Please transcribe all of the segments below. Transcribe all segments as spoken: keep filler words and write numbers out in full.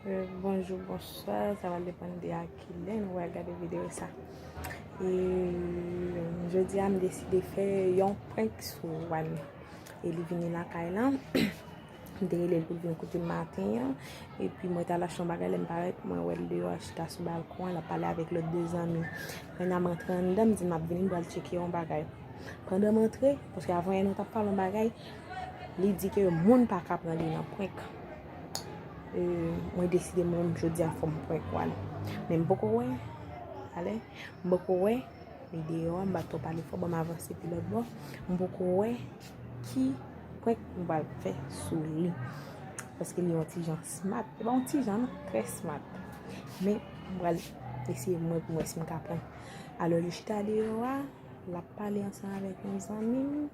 Euh, bonjou, bonswa, sa va depann de a kilè nou va gade videyo sa. E jodi a m deside fè yon prank sou Wan. E li vini lakay la. M te rele l pou l vin kote m maten an. Epi mwen t al achte yon bagay, lè m parèt, mwen wè l deyò, chita sou balkon an, l ap pale avèk lòt de zanmi. Pandan m antre anndan, m di m ap vini, m pral tcheke yon bagay. Pandan m antre, paske avan yè nou t ap pale yon bagay, li di ke moun pa ka pran li nan prank. E, mwen deside mwen menm jodi a fò m prank Wan. Men m poko wè, ale, m poko wè, li deyò a, m pa twò pale fò, ban m avanse pi lòt bò. M poko wè ki prank m pral fè sou li. Paske li yon ti jan smart. E pa yon ti jan non, trè smart. Men, m pral eseye mwen pou mwen si m ka prank. Alò, li chita deyò a, l ap pale ansanm avèk yon zanmi m.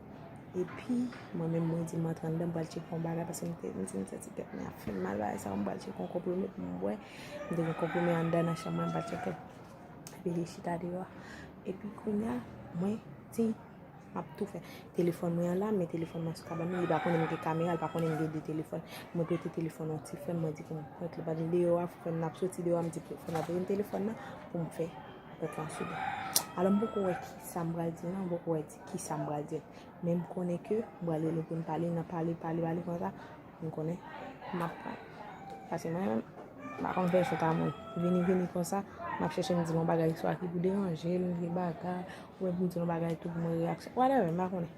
Epi, mwen menm, mwen di m antre anndan, m pral tcheke yon bagay, paske m te, m di m santi tèt mwen ap fè m mal, bagay sa, m pral tcheke yon konprime pou m bwè. M te gen konprime anndan nan chanm mwen, m pral tcheke l. Epi, li chita deyò a. Epi, kounye a, mwen di, m ap tou fè. Telefòn mwen an la, men telefòn mwen sou kabann mwen, li pa konnen m gen kamera, li pa konnen m gen de telefòn. Mwen prete telefòn yon ti frè m, mwen di pou m prank li. Pandan deyò a, frè m nan ap soti deyò a, m di pou frè m nan prete m telefòn nan pou m fè prank lan sou li. Alò, m poko wè kisa m pral di non, m poko wè di kisa m pral di. Men m konnen ke m pral rele pou n pale, n ap pale, pale, pale konsa. M konnen m ap prank. Paske mwen menm, m pa konn fè sou ta moun. Vini, vini konsa, m ap chèche m di l yon bagay swa ki pou deranje l, yon bagay, oubyen pou m di l yon bagay tou pou mwen reyaksyon. Whatever, m pa konnen.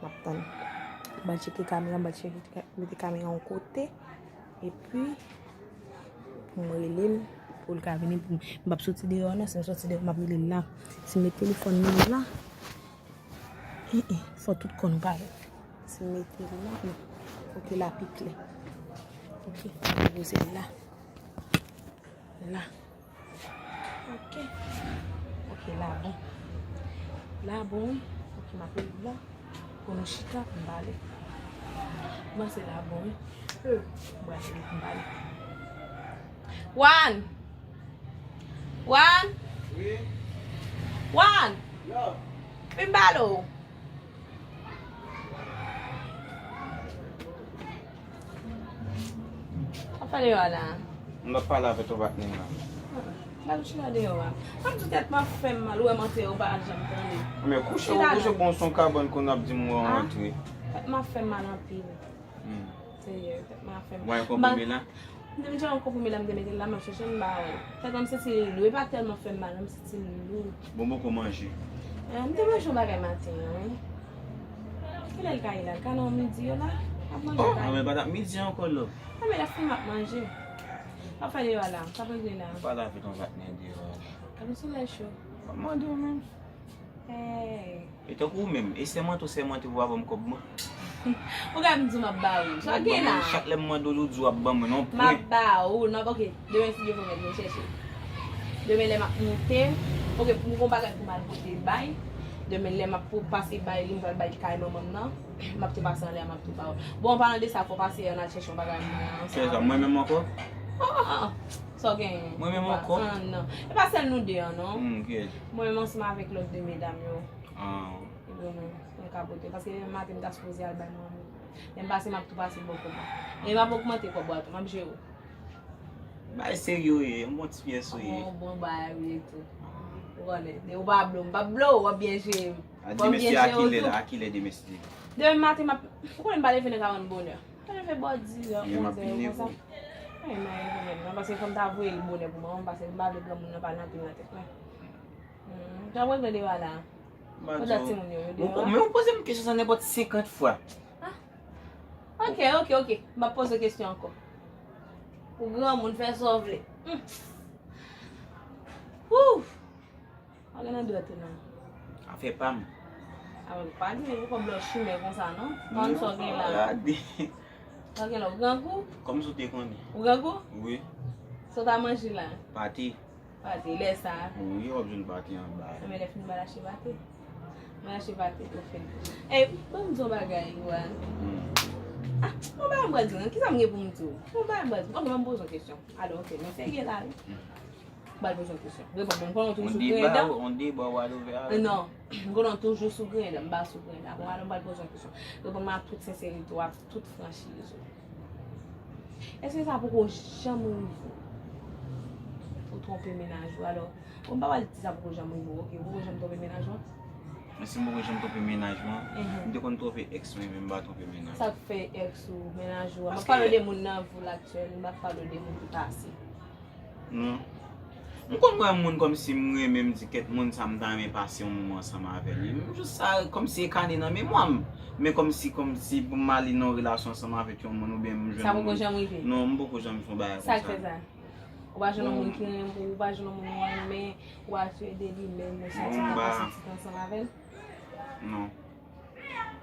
M ap tann. M pral tcheke kamera, m pral tcheke, mete kamera yon kote. Epi, pou m rele l, pou l ka vini, pou m, m p ap soti deyò non, si m soti deyò, m ap rele l la. Si m met telefòn nan la, eh, eh, fò tout kò nou parèt. Si m mete l la, non. Fòk la pi klè. Ok, m poze l la. La. Ok. Ok, la bon. La bon. Ok, m ap rele l la. Pou nou chita, pou m pale. M panse la bon, wi. Euh, m pral rele pou m pale. Wan! Wan! Wi? Wan! Yo! Vin m pale w. Sa fè deyò a la? M ap pale avèk yon patnè la. Gad ou chita deyò a. Sa m di tèt m ap fè m mal, ou wè m antre, ou pa janm tande. Men kouche, ou kouche bon, se yon kabann kounye a ap di m ou antre. Tèt m ap fè m mal anpil. Hmm. Seyè, tèt mwen ap fè m. Ou wè konprime la? M te mete yon konprime la, m te mete l la, m ap chèche m ba ou. Tèt mwen, m santi li lou. E pa tèlman fè m mal, non, m santi li lou. Bon, poko manje? Eh, m te manje yon bagay maten an, wi. Kilè l ka ye la? L ka nan midi yo la? M ap manje. Oh, bagay. Ah, men pa t ap midi ankò, love. Ah, men lè fin m ap manje. M ap fè deyò la, m ap regle la. Ou pa lave ton vat nen deyò. Gade solèy cho. M ap mande w menm. Hey. E tankou ou menm, e sèmante ou sèmante pou pa ban m kòb mwen? Ou ka m di w m ap ba ou. Sa w gen la? Chak lè m mande w, ou di w ap ban mwen, non, pwen. M ap ba ou, non, ok. Demen si Dye vle, mèt mwen chèche. Demen lè m ap moute, ok, pou m gon bagay pou m al pote bay. Demen lè m ap pou pase bay li, m pral bay kay manman m nan. M ap tou pase anlè a, m ap tou ba ou. Bon, an palan de sa, fò pase an al chèche yon bagay mwen an. Kiyès sa, mwen menm ankò? Ah, ah, ah. Sa w genyen? Mwen menm ankò? Ah, non. E pa sèl nou de an, non. Hmm, kiyès? Mwen menm ansanm avèk lòt de medam yo. Ah. Epi mwen, mwen ka pote. Paske demen maten, m ta sipoze al bay manman m. Lè m pase, m ap tou pase bò kòb la. E m ap ogmante kòb ou a tou, m ap jere w. Bay serye w ye, yon bon ti pyès ou ye. Yon bon bay ou ye tou. Ou konnen, de ou pa blo, m p ap blo, w ap byen jere m. A, demen se a kilè la, a kilè demen se? Demen maten, m ap, ou konnen m pa leve nan karann bonè. Mwen leve bò dizè, onzè, konsa. Mwen mare pou mwen, non, paske fò m ta voye l bonè pou mwen, paske m pa vle granmoun nan pa nan anpil nan tèt mwen. Hmm, jan mwen gen deyò a la. Kote timoun yo, yo deyò a? Men ou poze m kesyon sa nenpòt senkant fwa. Ah. Ok, ok, ok. M ap poze kesyon ankò. Ou granmoun, fè sa w vle. Hmm. Ouf! Pa gen nan dwèt ou non. Afè pa m. A, pa gen pou kòb lòt chimen konsa non. Tann sa w gen la. Sa w gen la, ou grangou? Kòm si w te konnen. Ou grangou? Wi. Sa w ta manje la? Pate. Pate, lè sa. Wi, w ap jwenn pate anba. Enben lè fini, m al achte pate. M al achte pate pou fè. Ey, ban m di w yon bagay, Wan. Hmm. Ah, yon bagay m pral di w, non. Kisa m gen pou m di w? Yon bagay m pral di w. Ok, ban m poze yon kesyon. Alò, ok, men serye la, wi. Hmm. M pral poze yon kesyon. Reponn mwen. M konnen w toujou sou grenn dan. On débat, on débat, w al ouvè avè m. Non. M konnen w toujou sou grenn dan. M pa sou grenn dan. Bon, alò, m pral poze yon kesyon. Reponn mwen ak tout senserite w, ak tout franchiz ou. Èske sa poko janm rive w twonpe mennaj ou? Alò, bon, m pa pral di sa poko janm rive w, oke, ou poko janm twonpe mennaj ou an? Men si m poko janm twonpe mennaj mwen, mhm, m te konn twonpe ex mwen, men m pa twonpe mennaj. Sa k fè ex ou, mennaj ou an? M ap pale de moun nan vi w aktyèl, m pa pale de moun ki pase. Non. M konn wè moun kòmsi m renmen, m di kèt moun sa m ta renmen pase yon moman ansanm avè li. M jis sa kòmsi e kane nan memwa m. Men kòmsi, kòmsi pou m ale nan yon relasyon ansanm avèk yon moun oubyen m jwenn yon moun. Sa poko janm rive? Non, m poko janm fè yon bagay konsa. Sa k fè sa? Ou pa jwenn yon moun ki renmen, ou pa jwenn yon moun ou renmen, ou pa sou ede li menm, ou santi w ta pase ti tan ansanm avè l? Non.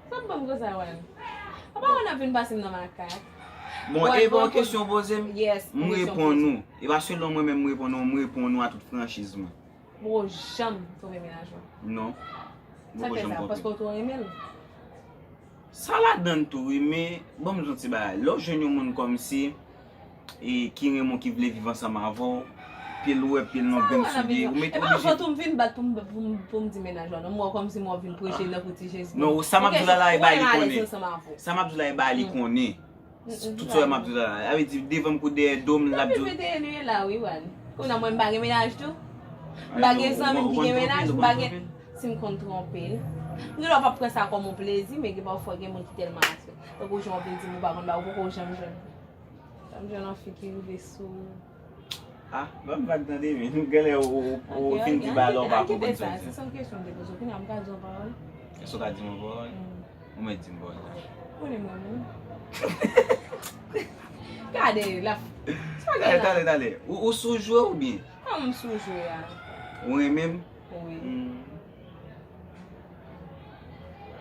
Sa p ban m konsa, Wan. Apa Wan ap vin pase m nan makak? Bon, e pa yon kesyon w poze m? Yes, m reponn ou. E pa selon mwen menm m reponn ou, m reponn ou a tout franchiz mwen. M poko janm twonpe mennaj ou an. Non. M poko janm twonpe. Sa k fè sa? Paske w twò renmen l? Sa ladann tou wi, men ban m di yon ti bagay. Lè w jwenn yon moun kòmsi e ki renmen w, ki vle viv ansanm avè w, pye l wè, pye l nan grenn soulye, ou mete oblije. Epi anvan tou m vin bat pou m, pou m, pou m di mennaj ou an, non, m wè w kòmsi m wè w vin preche nan pou ti Jezi. Non, sa m ap di w la, la, e bagay li konnen. Sa m ap di w la, e bagay li konnen. Tout sa m ap di w la, la vle di devan m kou dèyè do m, l ap di w. Depi venteyen nou ye la wi, Wan. Kounye a mwen m pa gen mennaj tou. M pa gen zanmi m ki gen mennaj, m pa gen, si m konn twonpe l. Gen lè w p ap pran sa kòm yon plezi, men gen pafwa gen moun ki tèlman atire. Tankou jan w vin di m ou pa konn ba, ou poko janm jwenn. Janm jwenn yon fi ki rive sou. Ah, ban m vag tande, men. Genlè ou, ou, ou fin di bagay la, ou pa konprann sa m di. Se yon kesyon m te poze w. Kounye a m ka di yon pawòl? Èske w ka di m yon pawòl? Ou mèt di m pawòl la. Ou renmen mwen? Gade, la. Sa gade la. Talè, talè, talè. Ou, ou sou jwe oubyen? Kòman m sou jwe a? Ou renmen m? Wi.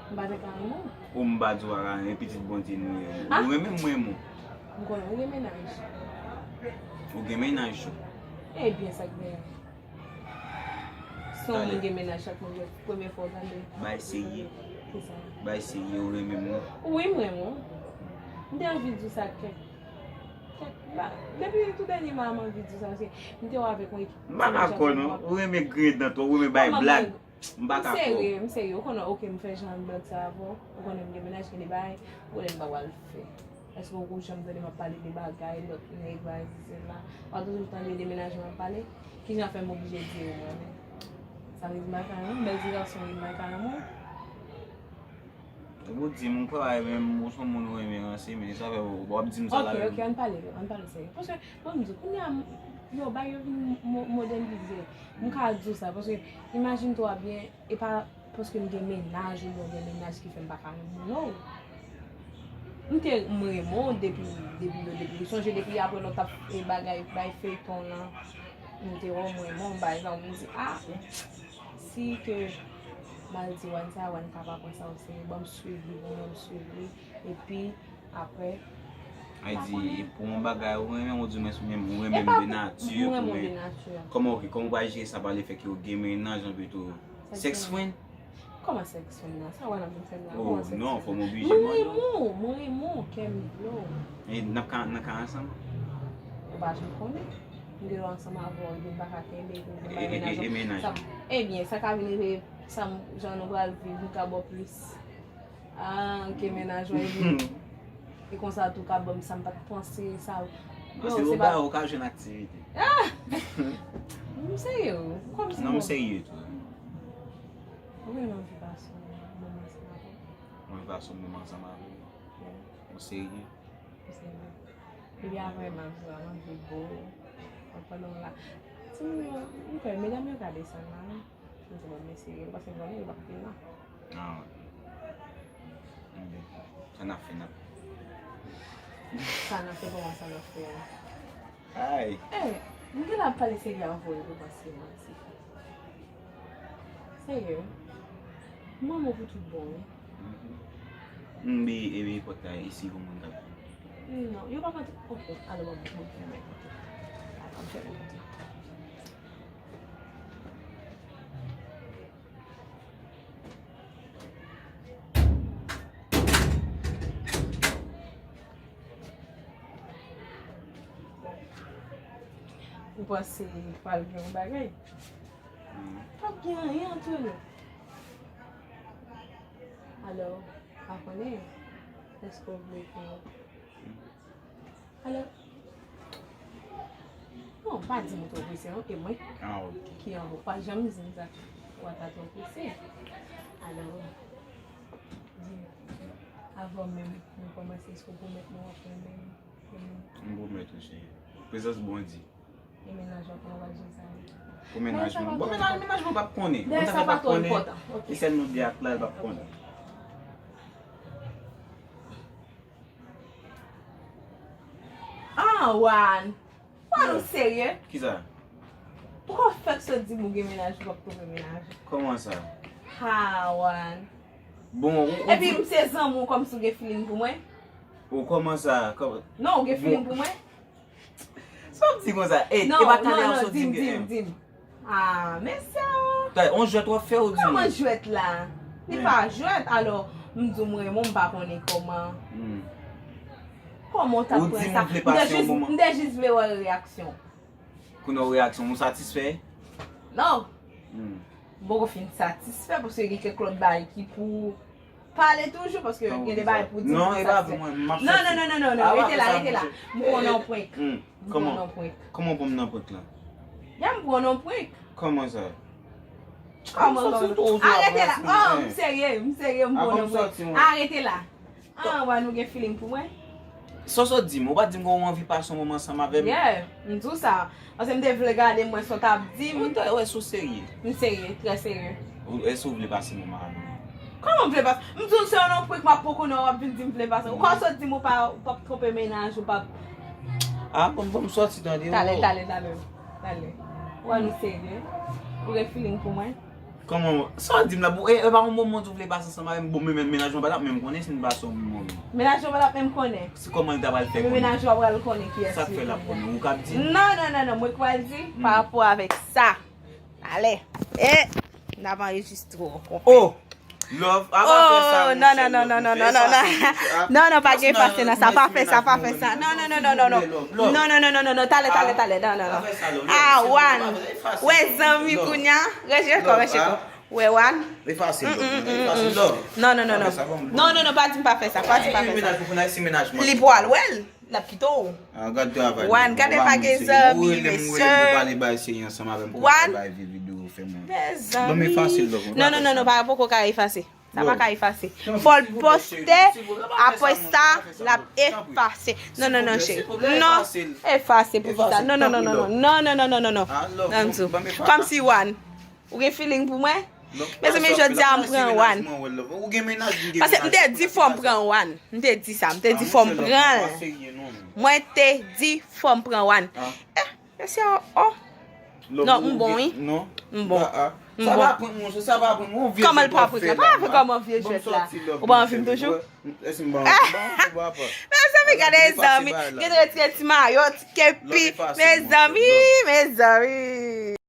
M pa te ka renmen w. Ou m pa di w pa ka renmen, pitit Bondye nou ye. Ou renmen m, mwen renmen w. M konnen ou gen mennaj. Ou gen mennaj tou. Ebyen, sa k genyen? Si yon moun gen mennaj, chak moun gen premye fwa w tande. Bay serye. Kisa? Bay serye, ou renmen m non. Wi, m renmen w. M te anvi di w sa kèk, kèk, ba, depi tou dènyèman, m anvi di w sa, paske m te wè avèk yon ekip. M pa dakò non. Ou renmen griyen dan twòp, ou renmen bay blag. M pa ka kwè w. M serye, m serye. Ou konnen, oke, m fè jan blag sa avè w. Ou konnen m gen mennaj, gen de bagay, ou konnen m pa pral fè. Èske ou janm tande m ap pale de bagay, lòt nèg, bagay, sesi, sela? Ou pa toujou tande de mennaj mwen ap pale? Kijan fè m oblije di ou mwen menm? Sa vle di m pa ka renmen w? Bèl ti gason wi, m pa ka renmen w? Ou di m, ou kwè pa renmen m, ou se yon moun ou renmen ranse, men sa fè w ap di m sa la menm. Oke, oke, ann pale, ann pale serye. Paske, bon, m di, kounye a, m, yo, bagay yo vin mo-, modènize. M ka di w sa, paske imajine twa byen, e pa paske m gen mennaj oubyen w gen mennaj ki fè m pa ka renmen w, non. M te, m renmen w depi, depi yo depi. Sonje depi apre lè w t ap fè bagay, bay feyton lan, m te wè w, m renmen w, m bay zan, m di, ah, si ke m al di Wan sa, Wan ka pa pran sa oserye, ban m swiv li, ban m swiv li, epi apre, ay di, e pou yon bagay ou renmen, ou di mwen menm ou renmen m de nati, ou renmen m de nati. Kòman, oke, kòman ou pral jere sa pa lefètke ou gen mennaj anpi tou? Sex friend? Kòman sex friend la? Sa wè n ap vin fè m la? Oh, non, fò m oblije mande w. Mwen renmen w, mwen renmen w, kè m vle w. E n ap ka, n ap ka ansanm? Ou pa janm konnen. M gen dwa ansanm avè w, epi m pa ka kenbe, epi m gen mennaj. E mennaj ou? Ebyen, sa ka vin rive, sa m, jan nou pral viv, m ka ba w plis. Ah, ke mennaj mwen vin. E konsa tou ka ban m sa m pa t panse, sa. Paske ou ba ou ka jwenn aktivite. Ah! M serye, wi. Kòmsi non, m serye tou. Ou renmen anvi pase yon moman ansanm avè m? Anvi pase yon moman ansanm avè w? Ou serye? M serye. Epi apre, m ap di w, m ap di w, bon, pandan w la. Timoun yo, m kwè, medam yo ka desann la, non? M di, bon, mesye, yo, paske m konnen yo p ap vin la. Ah, ok. Enben, sa n ap fè, n ap. Sa n ap fè, kòman sa n ap fè a? Ay. Eh, m te la ap pale serye avè w, yo panse manti. Serye. M renmen w pou tout bon, wi. M bi, epi pòt la, e si yon moun k ap. Non, yo pa konn. Ok, alò, bon, bon, bon, bon. Alò, m fè bon kote. Ou panse pral gen yon bagay? P ap gen anyen ant nou. Alò, pa konnen, èske w vle pou. Alò, Pa di m ou twò prese non, e mwen ki anwo. Pa janm di m sa. Ou pa ta twò prese. Alò, di m, avan menm nou kòmanse, èske w pwomèt mwen w ap renmen m? M pwomèt ou, cheri. Prezans Bondye. E mennaj w ap travay jan sa ye. Pou mennaj mwen. Bon, mennaj, mennaj mwen p ap konnen. Dayè, sa pa twò enpòtan. Ok. E sèl nou de ak la, l p ap konnen. Ah, Wan. Wan, ou serye? Kisa? Poukò w fèk sot di m ou gen mennaj, ou p ap twonpe mennaj ou? Kòman sa? Ha, Wan. Bon, ou, ou epi di m se zanmi w, kòmsi w gen feeling pou mwen? Ou kòman sa? Kòman? Non, ou gen feeling pou mwen? Sa w ap di konsa? Ey, e pa talè a w sot di m gen. Non, non, non, di m, di m, di m. Ah, mesye. Yon jwèt w ap fè ou di m? Kòman jwèt la? Li pa jwèt, alò, m di w m renmen w, m pa konnen kòman. Kòman w t ap pran sa? M te jis, m te jis vle wè reyaksyon w. Kounye a w reyaksyon m, ou satisfè? Non. M poko fin satisfè, paske gen kèk lòt bagay ki pou pale toujou, paske gen de bagay pou di m pa satisfè. Non, non, non, non, non, non, rete la, rete la. M pran w nan prank. M pran w nan prank. Kòman w pran m nan prank lan? Ya, m pran w nan prank. Kòman sa? Kòman, kòman? Arete la. Oh, m serye, m serye, m pran w nan prank. Arete la. Ah, wè, nou gen feeling pou mwen? Sa w sot di m, ou pa di m gen yon anvi pase yon moman ansanm avè m? Yeah, m di w sa. Paske m te vle gade mwen sa w t ap di m. Ou ta wè si w serye. M serye, trè serye. Ou, èske w vle pase moman avè m? Kòman m vle pase? M di w se yon non prank, m ap poko nan w ap vin di m vle pase. Ou ka sot di m ou pa, ou p ap twonpe mennaj, ou p ap. Ah, bon, bon, m sòti tande. Talè, talè, talè. Talè. Wè nou serye. Ou gen feeling pou mwen? Kòman, sa w di m la, bon, e, e pa yon moman tou vle pase ansanm avè m, bon, men, men, mennaj mwen pa t ap menm konnen si n pase yon moman. Mennaj mwen pa t ap menm konnen? Se kòman l ta pral fè konnen? Mennaj mwen pral konnen kiyès li ye. Sa k fè l ap konnen? Ou k ap di? Non, non, non, non, mwen k pral di, pa rapò avèk sa. Talè. E, n ap anrejistre w, konpè. Oh! Love, apa fè sa, non, non, non, non, non, non, non, non. Non, non, pa gen efase nan sa, pa fè sa, pa fè sa. Non, non, non, non, non, non. Non, non, non, non, non, non, talè, talè, talè, non, non, non. Ah, Wan. Wè zanmi kounya, rejte kò, rejte kò. Wè, Wan. Efase, love, efase, love. Non, non, non, non. Non, non, non, pa di m pa fè sa, pa di m pa fè sa. Li pral wè l. L ap kite w. Ah, gad travay. Wan, gade pa gen zanmi, mesye. Wan. Mezanmi. Non, non, non, non, pa poko ka efase. Sa pa ka efase. Fò l poste, apre sa, l ap efase. Non, non, non, cheri. Non, efase pou kisa? Non, non, non, non, non. Non, non, non, non, non, non. Nan di w. Kòmsi Wan. Ou gen feeling pou mwen? Mezanmi, jodi a m pran Wan. Paske m te di fò m pran Wan. M te di sa, m te di fò m pran l. Mwen te di fò m pran Wan. Eh, mesye, oh. Non, m bon, wi. M bon. M bon. Kòman l pa prank la? Pa fè kòman vye jwèt la. Ou pa anvi m toujou? Mezanmi, gade zanmi. Gen retire ti mayo, ti kepi. Mezanmi, mezanmi.